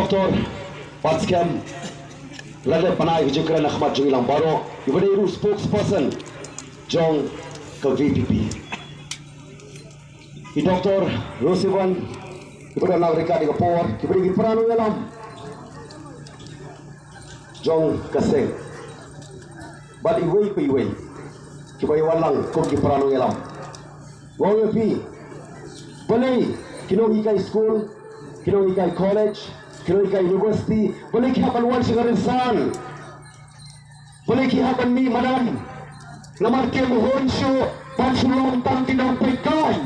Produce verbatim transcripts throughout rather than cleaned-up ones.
Doctor Batskhem, la dep ban ai ka jingkren ha khmat jong ngi lang baroh, iba dei ruh spokesperson jong ka V P P. I Doctor Rosiban, iba dei lang ryngkat ïa ka por, iba dei ki para nongïalam jong ka seng. Bad iwei pa iwei kiba ïa wan lang kum ki para nongïalam. Nga ong ïa phi, balei ki nonghikai skul, ki nonghikai college, ki nonghikai university, balei ki hap ban wan sha ka rynsan? Balei ki hap ban mih madan? Namar kim hun shuh ban shu long tang ki nongpeitkai.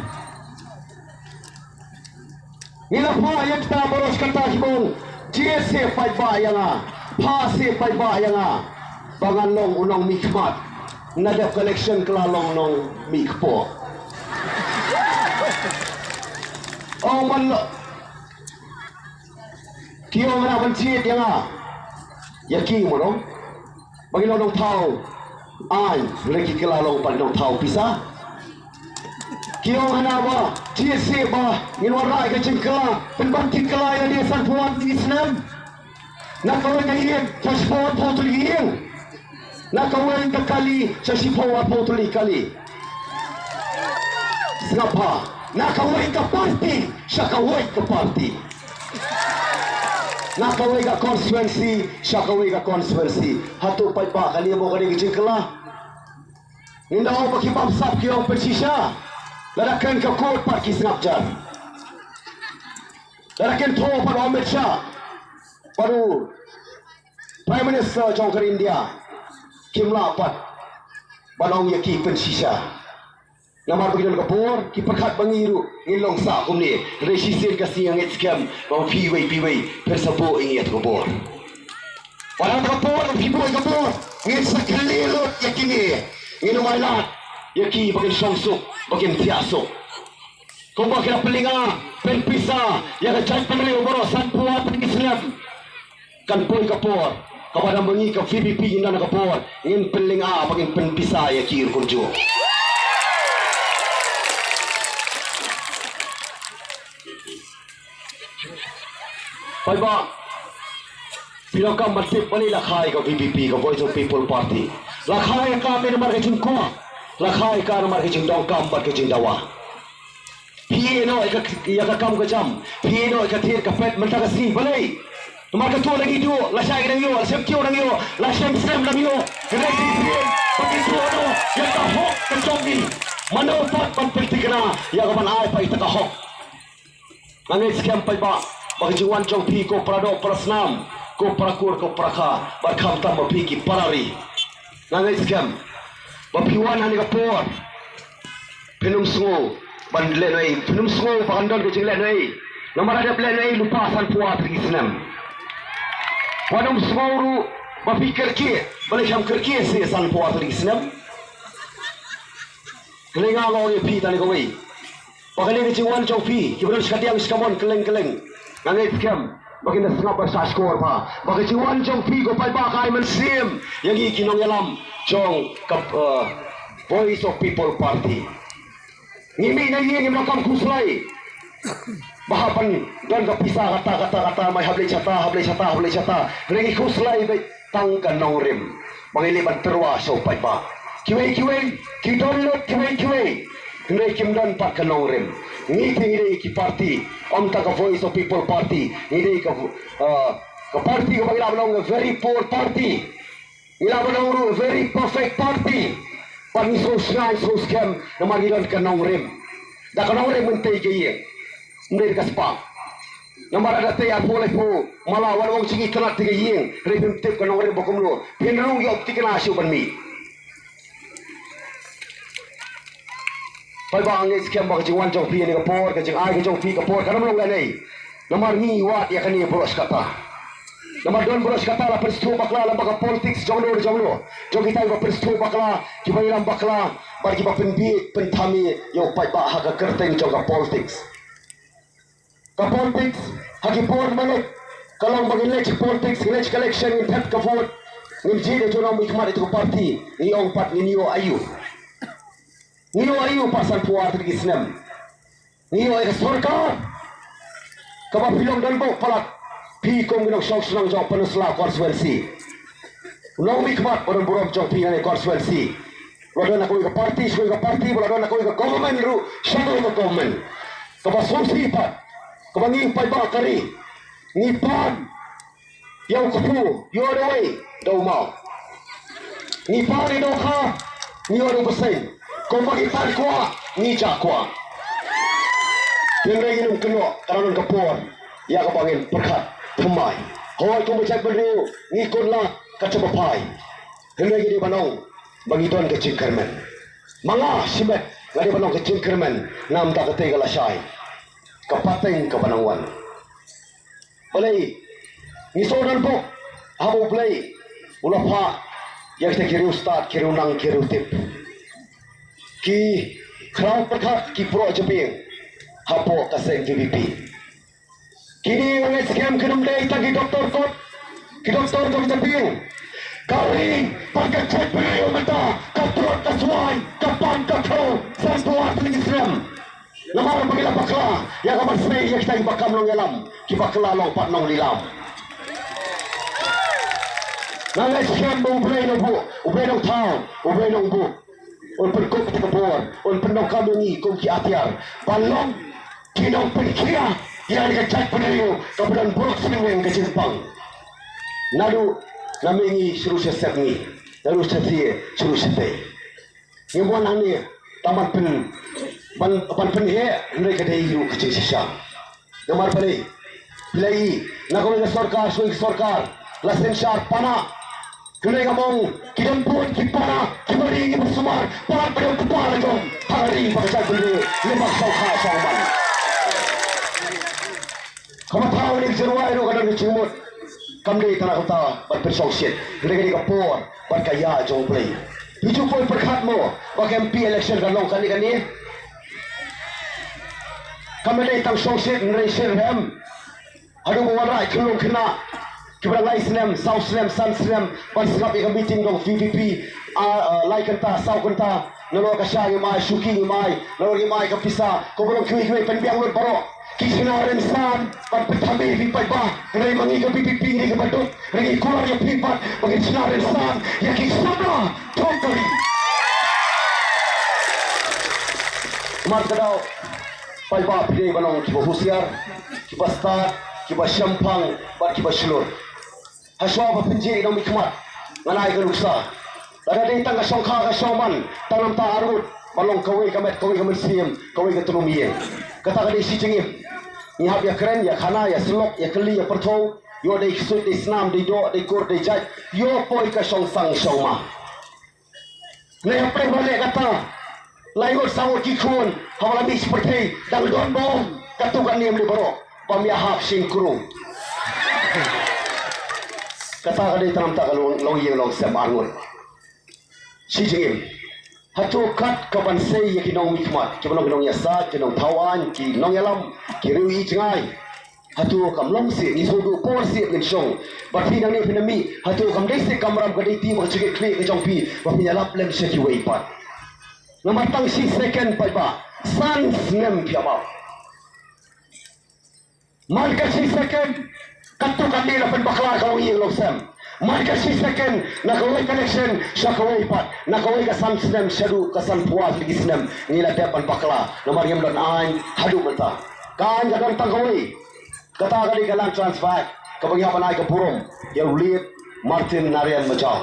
Ngi la phah ïa kita baroh shi katta ki bong. Jied seh paidbah ïa nga, phah seh paidbah ïa nga ba ngan long u nongmihkhmat. Na dep ka election ka la long nongmihkpoh. Ong ban lo. Ki ong hana ban jied ïa nga. Ïa ki mo long. Ba ki long nongthaw aiñ, hynrei ki kylla long ban nongthaw pisa. Ki ong hana ba jied seh ba ngin wanrah ïa ka jingkylla, pynban ki kylla ïa lade sanphew arphew snem. Na kawei ka ïing sa shiphew arphew tylli ki ïing. Na kawei ka kali sa shiphew arphew tylli ki kali. Sngap bha, na kawei ka party sha kawei ka party. Na kawei ka constituency sha kawei ka constituency. Hato paidbah, kane mo ka dei ka jingkylla? Ngin da ong ba ki bamsap ki ong pynshisha. Lada kren ka court pat ki sngap jar. Lada kren thoh pat u Amit Shah, pat u Prime Minister jong ka India, kim lah pat ban ong ïa ki pynshisha. Namar ba ki don ka bor, ki pyrkhat ba ngi ruh ngin long sah kumne. Hynrei shisien ka sngi nga ngeit skhem ba phi iwei pa iwei phin sa buh ïa ngi ïa ka bor. Wat la ka bor, phi buh ïa ka bor, ngin sa kylli lut ïa kine. Ngin ym ailad ïa ki ba kin shong suk, ba kin thiah suk. Kumba ki la pynlynga pynpisa ïa ka jaitbynriew baroh sanphew arphew tylli ki snem. Kan poi ka por kaba dang ma ngi ka V P P ngin don ka bor, ngin pynlynga ba ngin pynpisa ïa ki ruh kumjuh. Paidbah, phi donkam ban tip balei la kha ïa ka V P P, ka Voice of People Party. La kha ïa ka namar ka jingkwah, la kha ïa ka namar ka jingdonkam bad ka jingdawa. Phi ïeh noh ïa ka, ïa ka kam ka jam. Phi ïeh noh ïa ka thied ka pet mynta ka sngi. Balei? Namar kato la ngi duh, la shai nang ïoh, la shem kiew nang ïoh, la shem slem nang ïoh. Hynrei phi ïeh ba ngi duh noh ïa ka hok ka jong ngi. Mano pat ban pynthikna ïa ka ban ai pat ïa ka hok? Nga ngeit skhem paidbah ba ka jingwan jong phi ko para doh para snam, ko para kur ko para kha, bad khamtam ma phi ki para ri. Nga ngeit skhem ba phi wan ha kane ka por, phin ym sngew ban lehnohei, phin ym sngew ba kan don ka jinglehnohei. Namar la dep lehnohei lypa sanphew arphew tylli ki snem. Wat ym sngew ruh ba phi kyrkieh, balei phim kyrkieh seh sanphew arphew tylli ki snem. Kane nga ong ïa phi tang kawei. Ba kane ka jingwan jong phi, kiba don shikadiang shikammon kylleng kylleng, nga ngeit skhem ba kin da sngap bha shah shkor bha. Ba ka jingwan jong phi ko paidbah ka ai mynsiem ïa ngi ki nongïalam jong ka, eh, Voice of People Party. Ngi mih na ïing ngim donkam khuslai ba hap ban don ka pisa kata kata kata, mai hap leit shata, hap leit shata, hap leit shata. Hynrei ngi khuslai beit tang ka nongrim ba ngi leit ban tyrwa sha u paidbah. Kiwei kiwei ki don lut kiwei kiwei, hynrei kim don pat ka nongrim. Ngi te ngi dei ki party, ym tang ka Voice of People Party, ngi dei ka, uh, ka party kaba ngi lah ban ong a very poor party. Ngi lah ban ong ruh a very perfect party. Bad ngi sngewsngaiñ sngewskhem namar ngi don ka nongrim. Da ka nongrim ngi tei ka ïing, ym dei da ka spah. Namar lada tei arphew laiphew mala, wat ong jingïatynnad tei ka ïing, hynrei phim tip ka nongrim ba kumno, phin rung ïoh thikna shuh ban mih. Paidbah, nga ngeit skhem ba ka jingwan jong phi ha kane ka por, ka jingai ka jong phi ka por, kan ym long lehnohei. Namar ngi wad ïa kane baroh shi katta. Namar don baroh shi katta la pynsngewthuh bakla lyngba ka politics jong no jong no, jong kita kiba pynsngewthuh bakla, kiba ïalam bakla bad kiba pynbieit pynthame ïa u paidbah ha ka kyrteng jong ka politics. Ka politics ha ki por mynta ka long ba ngin leit politics, ngin leit election, ngin thep ka vote, ngin jied ïa u nongmihkhmat ïa u party, ngi ong pat ngin ïoh aïu? Ngi ïoh aïu pat sanphew arphew tylli ki snem? Ngi ïoh ïa ka sorkar kaba phi long donbok palat. Phi kum ki nongshong shnong jong Pynursla constituency, u nongmihkhmat ba don burom jong phi na ne constituency, ba la don na kawei ka party sha kawei ka party, ba la don na kawei ka government ruh sha kawei ka government, kaba sngewsih pat, kaba ngi paidbah ka ri ngi pan ïa u kpu, ïa u dawei da u maw. Ngi pan ïa u dohkha, ngi ïoh da u bseiñ. Kumba ngi pan kwah, ngi jah kwah. Hynrei ngin ym kynnoh, ka la don ka por ïa kaba ngin pyrkhat thymmai. Hooid, kum ka jaitbynriew ngi kut lad ka jong ka phai. Hynrei ngi dei ban ong ba ngi don ka jingkyrmen. Ma nga shimet nga dei ban ong ka jingkyrmen, namar katei ka lashai, ka pateng kaba nang wan. Balei? Ngi sngewdon bok haba U Blei u la phah ïa kita ki riewstad, ki riewnang, ki riewtip, ki khraw pyrkhat, ki proh jabieng hapoh ka seng VPP. Kine nga ngeit skhem kin ym dei tang ki doktor kot, ki doktor kot jabieng. Ka ri bad ka jaitbynriew mynta ka trot ka swai, ka pan ka khew, sanphew ar tylli ki snem. Namar ba ngi la bakla ïa ka ban sei ïa kita kiba kam nongïalam, kiba kylla long pat nonglilam. Nga ngeit skhem ba U Blei Nongbuh, U Blei Nongthaw, U Blei Nongbuh un pynkup ïa ka bor, un pyndonkam ïa ngi kum ki atiar ban long ki nongpynkhia ïa ka jaitbynriew kaba don burom sngewbha ka jingpang. Naduh na mihngi sha ruh sha sepngi, naduh sha thie sha ruh sha tei. Ngim wan hangne tang ban pyn, ban, ban pynheh, hynrei ka dei ruh ka jingshisha. Namar balei? Phi la ïohi na kawei ka sorkar sha kawei ka sorkar, la synshar pana. Hynrei ka mong ki dang bun ki pana kiba ri kiba sumar, pat ba dang kpa la jong ha ka ri bad ka jaitbynriew, lem bad shongkha shongman. Kaba thaw ïa ka jingrwai ruh ka don ka jingmut. Kam dei tang na kata ban pynshongshit, hynrei ka dei ka por bad ka ïa jong U Blei. Phi ju poi pyrkhat mo ba ka MP election ka long kane kane. Kam dei tang shongshit hynrei shit rhem. Haduh ba wanrah ki khyllung khynnah kiba dang lai snem, saw snem, san snem ban sngap ïa ka meeting jong VPP, ah, ah, lai kynta, saw kynta. Nalor ka sha ngim ai, shuki ngim ai, nalor ngim ai ka pisa, kaba long kiwei kiwei pynbiang lut baroh. Ki shna rynsan ban pynthame ïa phi paidbah, hynrei ma ngi ka VPP ngi dei kiba duk, hynrei ngi kular ïa phi pat ba ngin shna rynsan ïa ki samla jong ka ri. Mat ka daw, paidbah, phi dei ban long kiba husiar, kiba stad, kiba shemphang bad kiba shlur. Hashwa ba pynjih ïa u nongmihkhmat, ngan ai ka nuksa. Lada dei tang ka shongkha ka shongman, tang namar ta arngut, ba long kawei ka met, kawei ka mynsiem, kawei ka tnum ïing. Kata ka dei shi jingim. Ngi hap ïa kren, ïa khana, ïa syllok, ïa kylli, ïa pyrthew. Ïoh dei ksuid, dei snam, dei doh, dei kur, dei jait. Ïoh poi ka shongsang shongma. Ngi hap pyrshah leh kata. Lai ngut saw ngut ki khun haba la mih sha pyrthei dang don bom, katto katne ym dei baroh bym ïahap shynkrung. Kata ka dei tang namar ta ka long, long ïing long sem arngut. Shi jingim. Hato kat ka ban sei ïa ki nongmihkhmat, kiba long ki nongïasaid, ki nongthaw aiñ, ki nongïalam, ki riew ïeit jngai. Hato kam long seh, ngi sngewduh por seh ngin shong. Bad phi nangne phi na mih, hato kam dei seh kamram ka dei te ba ka jingkit khlieh ka jong phi ba phin ïalap lem sha kiwei pat. Namar tang shi second paidbah, san snem phi ïa bam. Man ka shi second, katto katne la pynbakla ka long ïing long sem. Man ka shi second, na kawei ka election sha kawei pat, na kawei ka san snem shaduh ka sanphew ar tylli ki snem, ngi la dep ban bakla namar ngim don aiñ haduh mynta. Ka aiñ ka don tang kawei. Kata ka dei ka Land Transfer Act kaba ngi hap ban ai ka burom ïa u Late Martin Narayan Majaw,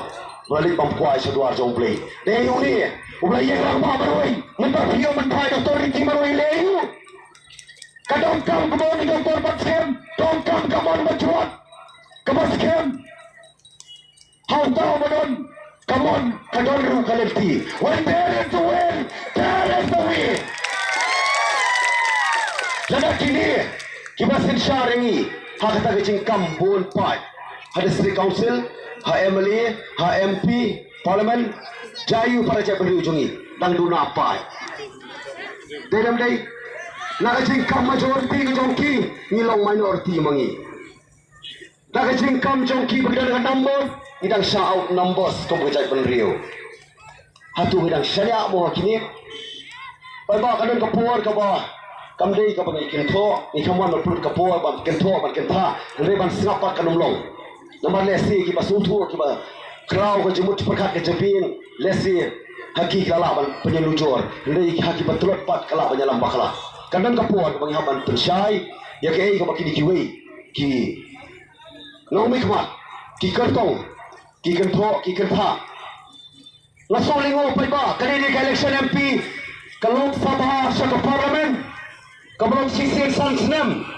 ba la leit bam kwai sha duwar jong U Blei. Dei u ne uba la ïeng rangbah marwei. Mynta phi ong ban phai Doctor Ricky Marwei, leh aïu? Ka donkam ka mon ka donkam ban skhem, donkam ka mon ban jwat kaba skhem. Hangta ba don ka mon ka don ruh ka lynti. When there is a will, there is a way. Lada kine kiba synshar ïa ngi ha kata ka jingkam bun paid, ha District Council, ha MLA, ha MP, Parliament, jaiu para jaitbynriew jong ngi dang duna paid. Dei ne ym dei? Na ka jingkam majority ka jong ki, ngi long minority ma ngi. Da ka jingkam jong ki ba ki don ka numbers, ngi dang shah outnumbers kum ka jaitbynriew. Hato ngi dang shaniah mo ha kine? Paidbah, ka don ka por kaba Kam dei kaba ngi kynthoh, ngi kam wan ban pynlut ka por ban kynthoh, ban kyntha, hynrei ban sngap pat kan ym long. Namar lehse kiba sngewthuh, kiba khraw ka jingmut pyrkhat ka jingpyni, lehse ha ki ka lah ban pynïalujor, hynrei ha kiba tlot pat ka lah ban ïalam bakla. Kan don ka por kaba ngi hap ban pynshai ïa kaei kaba kine kiwei ki nongmihkhmat, ki kyrtong, ki kynthoh, ki kyntha. Nga sngewlyngngoh paidbah, kane dei ka election M P, ka Lok Sabha sha ka Parliament, kaba long shisien san snem.